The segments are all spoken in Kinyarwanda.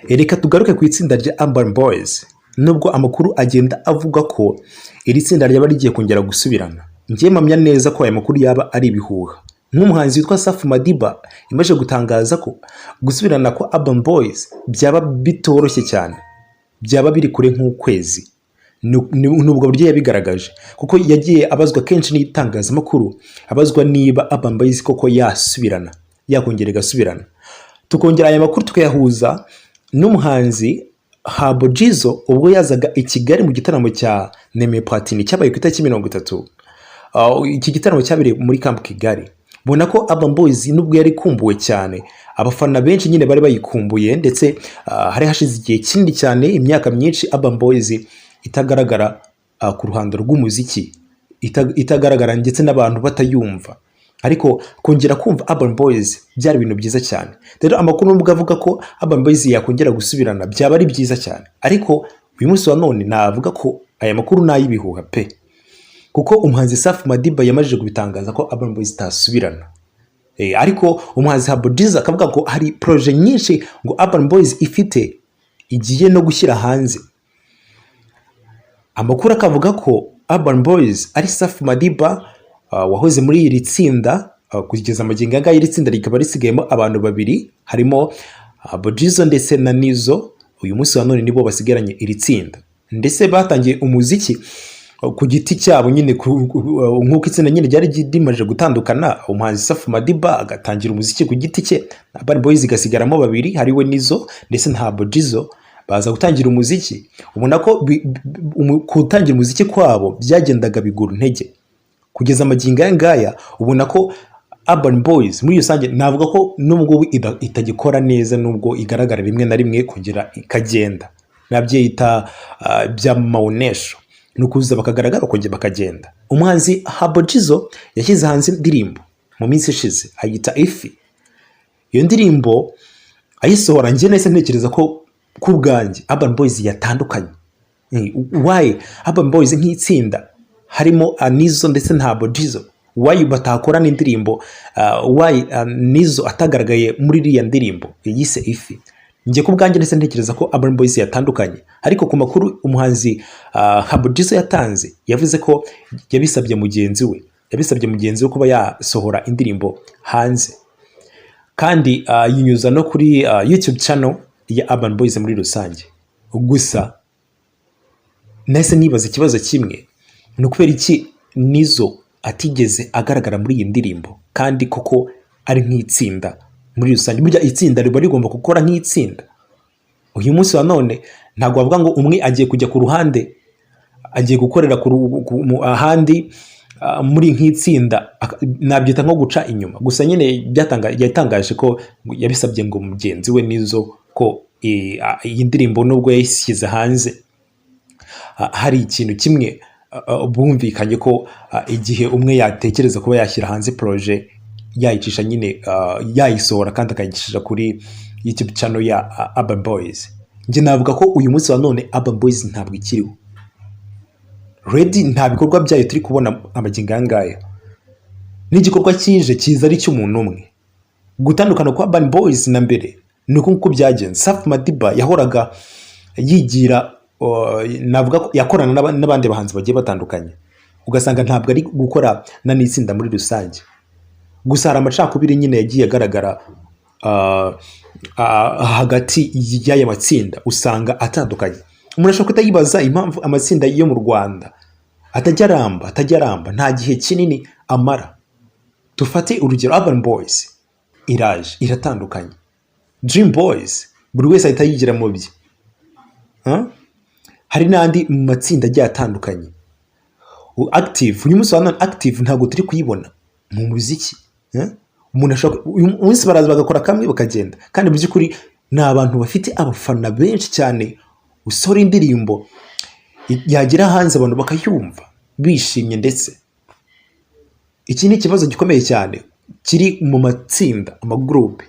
Reka tugaruke ku itsinda rya Urban Boys. Nubwo amakuru agenda avuga ko iri tsinda ryaba rigiye kongera gusubirana, njye mpamya neza ko aya makuru yaba ari ibihuha. Nk'umuhanzi witwa Safi Madiba imaze gutangaza ko gusubirana kwa Urban Boys byaba bitoroshye cyane, byaba biri kure nk'ukwezi. Ni ubwo buryo yabigaragaje, kuko yagiye abazwa kenshi n'itangazamakuru, abazwa niba Urban Boys koko yasubirana, yakongera igasubirana. Tukongera aya makuru tukayahuza n'umuhanzi Humble Jizzo ubwo yazaga i Kigali mu gitaramo cya Nemeye Platini cyabaye ku itariki 30. Iki gitaramo cyabereye muri Camp Kigali. Ubona ko Urban Boys nubwo yari ikumbuwe cyane, abafana benshi nyine bari bayikumbuye, ndetse hari hashize igihe kinini cyane, imyaka myinshi, Urban Boys itagaragara ku ruhando rw'umuziki, itagaragara ndetse n'abantu batayumva. Ariko kongera kumva Urban Boys byari ibintu byiza cyane. Rero amakuru nubwo avuga ko Urban Boys yakongera gusubirana byaba ari byiza cyane, ariko uyu munsi wa none navuga ko aya makuru ni ay'ibihuha pe, kuko umuhanzi Safi Madiba yamajije kubitangaza ko Urban Boys itasubirana. Ariko umuhanzi Humble Jizzo akavuga ko hari projet nyinshi ngo Urban Boys ifite igiye no gushyira hanze. Amakuru akavuga ko Urban Boys ari Safi Madiba wahoze muri iri tsinda, kugeza amagingo aya ngaya iri tsinda rikaba risigayemo abantu babiri, harimo Humble Jizzo ndetse na Nizzo. Uyu munsi wa none nibo basigaranye iri tsinda, ndetse batangiye umuziki ku giti cyabo nyine, nk'uko itsinda nyine ryari rimaze gutandukana, umuhanzi Safi Madiba agatangira umuziki ku giti cye, Urban Boys igasigaramo babiri, hariwe Nizzo ndetse na Humble Jizzo, baza gutangira umuziki. Ubona ko gutangira umuziki kwabo byagendaga bigura intege. Kugeza amagingo aya ngaya ubona ko Urban Boys muri rusange navuga ko nubwo itagikora neza, nubwo igaragara rimwe na rimwe kongera ikagenda, nabyita bya maonesho, ni ukuza bakagaragara bakongera bakagenda. Umuhanzi Humble Jizzo yashyize hanze indirimbo mu minsi ishize ayita Ifi. Iyo ndirimbo ayisohora, njye nahise ntekereza ko ku bwanjye Urban Boys yatandukanye. Why Urban Boys nk'itsinda harimo Nizzo ndetse na Humble Jizzo, why batakorana indirimbo? Why Nizzo atagaragaye muri iriya ndirimbo yise Ifi? Njye ku bwanjye ndetse ntekereza ko Urban Boys yatandukanye, ariko ku makuru umuhanzi Humble Jizzo yatanze, yavuze ko yabisabye mugenzi we kuba yasohora indirimbo hanze, kandi yinyuza no kuri YouTube channel ya Urban Boys muri rusange. Gusa nahise nibaza ikibazo kimwe: ni ukubera iki Nizzo atigeze agaragara muri iyi ndirimbo, kandi koko ari nk'itsinda muri rusange? Burya itsinda riba rigomba gukora nk'itsinda. Uyu munsi wa none ntabwo bavuga ngo umwe agiye kujya ku ruhande, agiye gukorera ahandi muri nk'itsinda, nabyita nko guca inyuma. Gusa nyine yatangaje ko yabisabye ngo mugenzi we Nizzo, ko iyi ndirimbo nubwo yayishyize hanze, hari ikintu kimwe bumvikanye ko igihe umwe yatekereza kuba yashyira hanze projet, yayicisha nyine, yayisohora kandi akayicisha kuri YouTube channel ya Urban Boys. Njye navuga ko uyu munsi wa none Urban Boys ntabwo ikiriho ready, nta bikorwa byayo turi kubona amagingo aya ngaya. N'igikorwa kije kiza ari icy'umuntu umwe. Gutandukana kwa Urban Boys na mbere ni uko nguko byagenze. Safi Madiba yahoraga yigira, navuga ko yakorana n'abandi bahanzi bagiye batandukanye, ugasanga ntabwo ari gukora na n'itsinda muri rusange. Gusa hari amacakubiri nyine yagiye agaragara hagati y'aya matsinda, usanga atandukanye. Umuntu ashobora guhita yibaza impamvu amatsinda yo mu Rwanda atajya aramba, nta gihe kinini amara. Dufate urugero: Urban Boys iraje iratandukanye, Dream Boys buri wese ahita yigira mu bye. Huh? Hari n'andi mu matsinda agiye atandukanye. Active, uyu munsi wa none Active ntabwo turi kuyibona mu muziki. Eh? Umuntu ashobora uyu munsi baraza bagakora kamwe bakagenda, kandi mu by'ukuri ni abantu bafite abafana benshi cyane. Usohora indirimbo yagera hanze abantu bakayumva bishimye. Ndetse iki ni ikibazo gikomeye cyane kiri mu matsinda, amagurupe.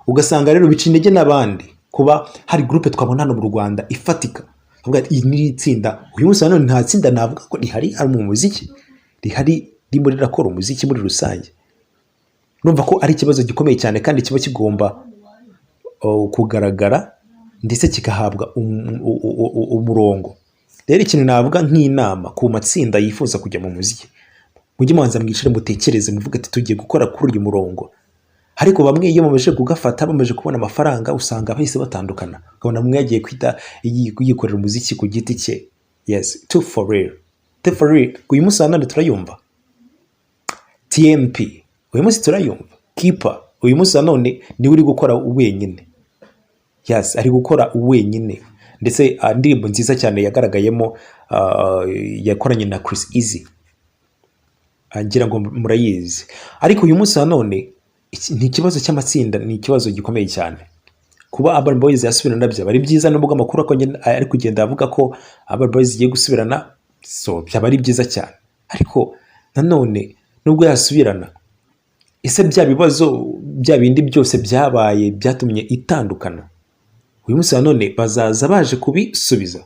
Ugasanga rero bica intege n'abandi kuba hari groupe twabona hano mu Rwanda ifatika, tuvuga ati, iyi ni itsinda. Uyu munsi wa none nta tsinda navuga ko rihari hari mu muziki rihari ririmo rirakora umuziki muri rusange. Urumva ko ari ikibazo gikomeye cyane kandi kiba kigomba kugaragara. ndetse kigahabwa umurongo. Rero ikintu navuga nk'inama ku matsinda yifuza kujya mu muziki, mujye mubanza mwicare, mutekereze, muvuge ati: "Tugiye gukora kuri uyu murongo." Ariko bamwe iyo bamaze kugafata, bamaze kubona amafaranga, usanga bahise batandukana, ukabona umwe yagiye kwita yikorera umuziki ku giti cye. Yes, two for real, two for real. Uyu munsi wa none turayumva TMP, uyu munsi turayumva Keeper, uyu munsi wa none niwe uri gukora wenyine. Yes, ari gukora wenyine. Ndetse indirimbo nziza cyane yagaragayemo, yakoranye na Chris Easy, ngira ngo murayizi. Ariko uyu munsi wa none ni ikibazo cy'amatsinda, ni ikibazo gikomeye cyane. Kuba Urban Boys yasubirana byaba ari byiza, nubwo amakuru ari kugenda avuga ko Urban Boys igiye gusubirana, so byaba ari byiza cyane. Ariko nanone nubwo yasubirana, ese bya bibazo bya bindi byose byabaye byatumye itandukana, uyu munsi wa none bazaza baje kubisubiza?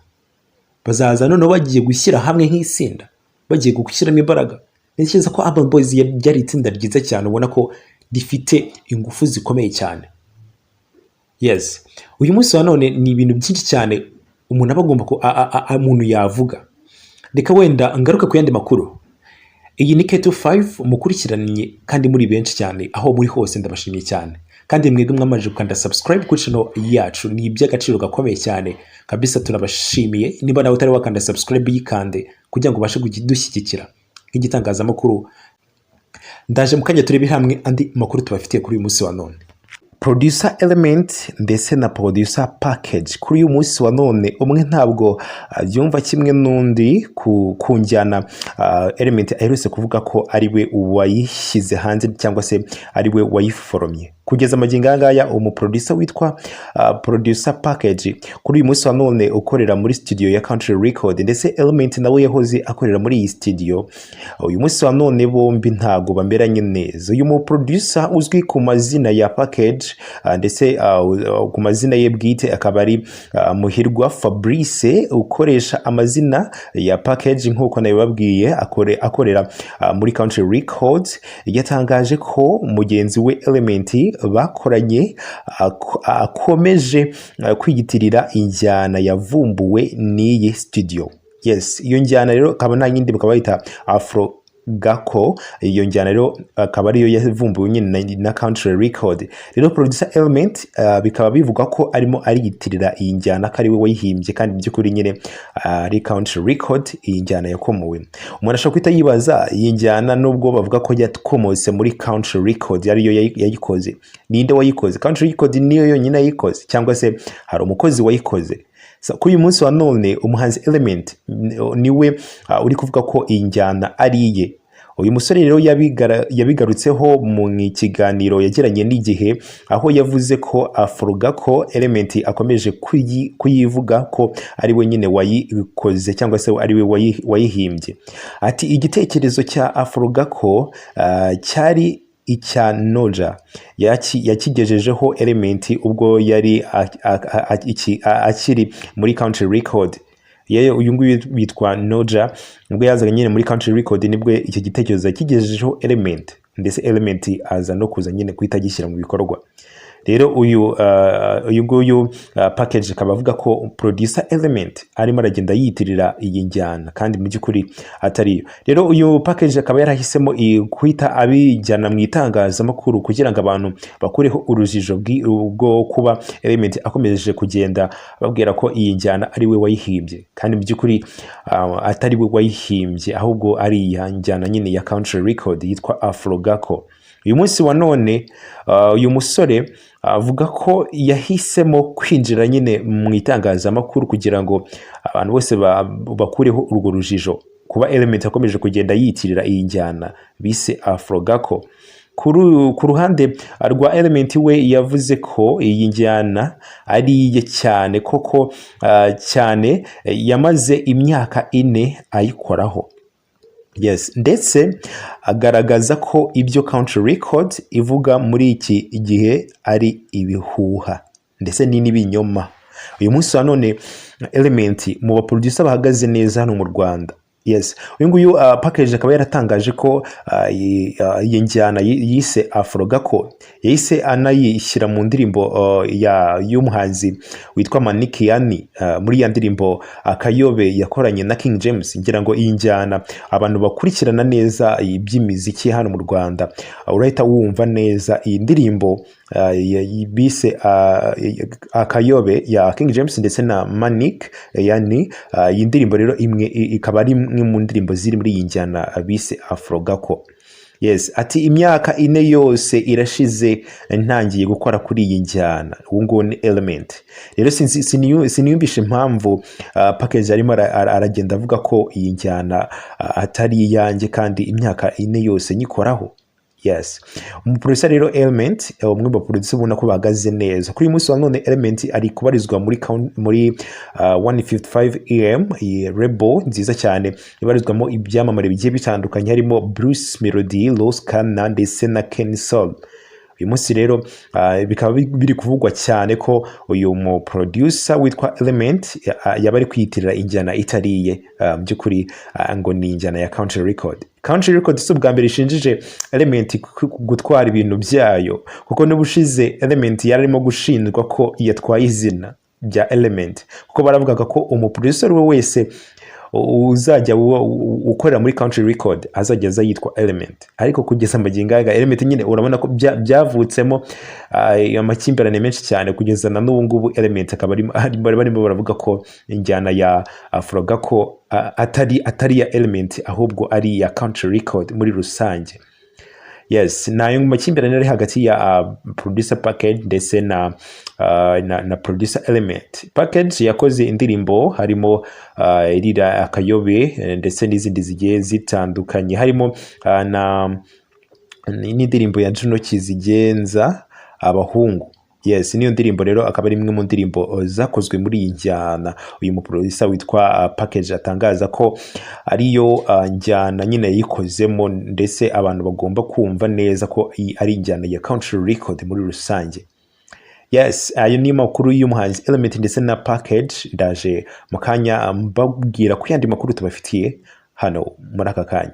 Bazaza noneho bagiye gushyira hamwe nk'itsinda, bagiye gushyiramo imbaraga? Ntekereza ko Urban Boys ryari itsinda ryiza cyane, ubona ko rifite ingufu zikomeye cyane. Yes, uyu munsi wa none ni ibintu byinshi cyane umuntu aba agomba ko umuntu yavuga. Reka wenda ngaruke ku yandi makuru. Iyi ni K25 mukurikiranye kandi muri benshi cyane. Aho muri hose ndabashimiye cyane, kandi mwebwe mwamaze gukanda subscribe kuri channel yacu ni iby'agaciro gakomeye cyane kabisa, turabashimiye. Niba nawe utari wakanda subscribe, yikande kugira ngo ubashe kudushyigikira nk'igitangazamakuru. Ndaje mu kanya turebe hamwe andi makuru tubafitiye kuri uyu munsi wa none. Producer Element ndetse na Producer Package, kuri uyu munsi wa none umwe ntabwo abyumva kimwe n'undi ku njyana Element aherutse kuvuga ko ari we wayishyize hanze cyangwa se ari we wayiforomye. Kugeza amagingo aya ngaya, umuproducer witwa Producer Package, kuri uyu munsi wa none ukorera muri studio ya Country Record, ndetse Element nawe yahoze akorera muri iyi studio, uyu munsi wa none bombi ntago bameranye neza. Uyu muproducer uzwi ku mazina ya Package, ndetse ku mazina ye bwite akaba ari Muhirwa Fabrice, ukoresha amazina ya Package nk'uko nabibabwiye, akorera muri Country Records, yatangaje ko mugenzi we Element bakoranye akomeje kwiyitirira injyana yavumbuwe n'iyi studio. Yes, iyo njyana rero akaba nta yindi, bakaba bayita Afro Gako. Iyo njyana rero akaba ariyo yavumbuwe nyine na Country Record. Rero Producer Element bikaba bivugwa ko arimo ariyitirira iyi njyana, ko ari we wayihimbye, kandi mu by'ukuri nyine ari Country Record iyi njyana yakomowe. Umuntu ashobora guhita yibaza: iyi njyana, nubwo bavuga ko yakomotse muri Country Record ariyo yayikoze, ninde wayikoze? Country Record niyo yonyine yayikoze cyangwa se hari umukozi wayikoze? So, kuri uyu munsi wa none umuhanzi Element niwe uri kuvuga ko iyi njyana ari iye. Uyu musore rero yabigarutseho mu kiganiro yagiranye n'Igihe, aho yavuze ko Afro Gako Element akomeje kuyivuga ko ari we nyine wayikoze cyangwa se ari we wayihimbye. Ati: "Igitekerezo cya Afro Gako cyari icya Noja, yakigejejeho Element ubwo yari akiri muri Country Record." Yewe, uyu nguyu witwa Noja, ubwo yazaga nyine muri Country Record nibwo icyo gitekerezo yakigejejeho Element, ndetse Element aza no kuza nyine guhita agishyira mu bikorwa. Rero uyu nguyu Package akaba avuga ko Producer Element arimo aragenda yiyitirira iyi njyana kandi mu by'ukuri atariyo. Rero uyu Package akaba yarahisemo guhita abijyana mu itangazamakuru kugira ngo abantu bakureho urujijo bwo kuba Element akomeje kugenda babwira ko iyi njyana ari we wayihimbye, kandi mu by'ukuri atari we wayihimbye, ahubwo ari iya njyana nyine ya Country Record yitwa Afro Gako. Uyu munsi wa none uyu musore avuga ko yahisemo kwinjira nyine mu itangazamakuru kugira ngo abantu bose bakureho urwo rujijo kuba Element akomeje kugenda yitirira iyi njyana bise Afro Gako. Ku ruhande rwa Element, we yavuze ko iyi njyana ari iye cyane koko, cyane yamaze imyaka 4 ayikoraho. Yes, ndetse agaragaza ko ibyo Country Record ivuga muri iki gihe ari ibihuha ndetse ni n'ibinyoma. Uyu munsi wa none Element mu baproducer bahagaze neza hano mu Rwanda. Yes, uyu nguyu Package akaba yaratangaje ko iyi njyana yise Afro Gako yahise anayishyira mu ndirimbo y'umuhanzi witwa Maniki Yani, muri ya ndirimbo Akayobe yakoranye na King James. Ngira ngo iyi njyana, abantu bakurikirana neza iby'imiziki hano mu Rwanda, urahita wumva neza iyi ndirimbo bise Akayobe ya King James ndetse na Manik Yani. Iyi ndirimbo rero imwe ikaba ari imwe mu ndirimbo ziri muri iyi njyana bise Afro Gako. Yes, ati imyaka 4 yose irashize ntangiye gukora kuri iyi njyana. Ubu ngubu ni Element. Rero siniyumvisha impamvu Package arimo aragenda avuga ko iyi njyana atari iyanjye kandi imyaka 4 yose nyikoraho. Yes, umuproducer rero Element, umwe mu baproducer ubona ko bahagaze neza kuri uyu munsi wa none. Element ari kubarizwa muri 155 AM, iyi label nziza cyane ibarizwamo ibyamamare bigiye bitandukanye, harimo Bruce Melody, Ross Kana ndetse na Kenny Sol. Uyu munsi rero bikaba biri kuvugwa cyane ko uyu mu producer witwa Element yaba ari kwiyitirira injyana itariye. Mu by'ukuri ngo ni injyana ya Country Record. Country Record si ubwa mbere ishinjije Element gutwara ibintu byayo, kuko n'ubushize Element yari arimo gushinjwa ko yatwaye izina rya Element, kuko baravugaga ko umuproducer we wese uzajya ukorera muri Country Record azajya aza yitwa Element. Ariko kugeza magingo aya Element nyine urabona ko byavutsemo amakimbirane menshi cyane. Kugeza na n'ubu ngubu Element akaba barimo baravuga ko injyana ya Afro Gako atari iya Element, ahubwo ari iya Country Record muri rusange. Yes, ni ayo makimbirane ari hagati ya producer Package ndetse na producer Element. Package yakoze indirimbo harimo irira Akayobe, ndetse n'izindi zigiye zitandukanye, harimo na n'indirimbo ya Juno Kizigenza, Abahungu. Yes, niyo ndirimbo rero akaba ari imwe mu ndirimbo zakozwe muri iyi njyana uyu muproducer witwa Package atangaza ko ariyo njyana nyine yayikozemo, ndetse abantu bagomba kumva neza ko iyi ari injyana ya Country Record muri rusange. Yes, ayo ni makuru y'umuhanzi Element ndetse na Package. Ndaje mu kanya mbabwira ku yandi makuru tubafitiye hano muri aka kanya.